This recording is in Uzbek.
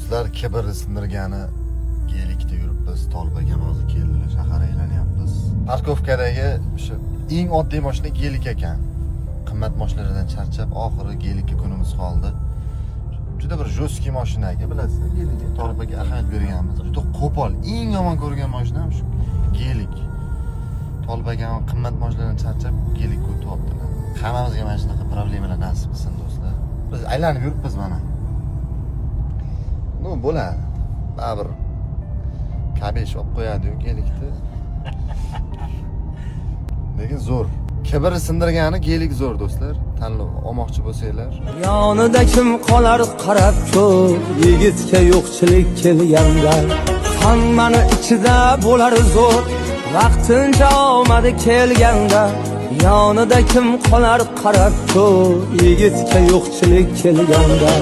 Do'stlar, kibrni sindirgani Gelikda yuribmiz. Tolib akam hozir keldilar, shahar aylanyapmiz. Парковка dagi o'sha eng oddiy mashina Gelik ekan. Qimmat mashinalardan charchab, oxiri Gelikka kunimiz qoldi. Juda bir жесткий mashina aka, bilasizlar, Gelik. Tolib aka ahamiyat berganmiz. Juda qo'pol, eng yomon ko'rgan mashinam shu Gelik. Tolib akam qimmat mashinalardan charchab Gelikka o'tyaptilar. Hammamizga mana shunaqa problemalar nasib qilsin, do'stlar. Biz aylanib yuribmiz mana. Ну, bo'ladi. Baribir K5 olib qo'yadi-yu Gelikni. Lekin zo'r. Kibr sindirgani Gelik zo'r, do'stlar. Tanlov olmoqchi bo'lsanglar. Yonida kim qolar qarab ko'r, yigitga yo'qchilik kelganda. Hammani ichida bo'lar zo'r, vaqtincha omadi kelganda. Yonida kim qolar qarab ko'r, yigitga yo'qchilik kelganda.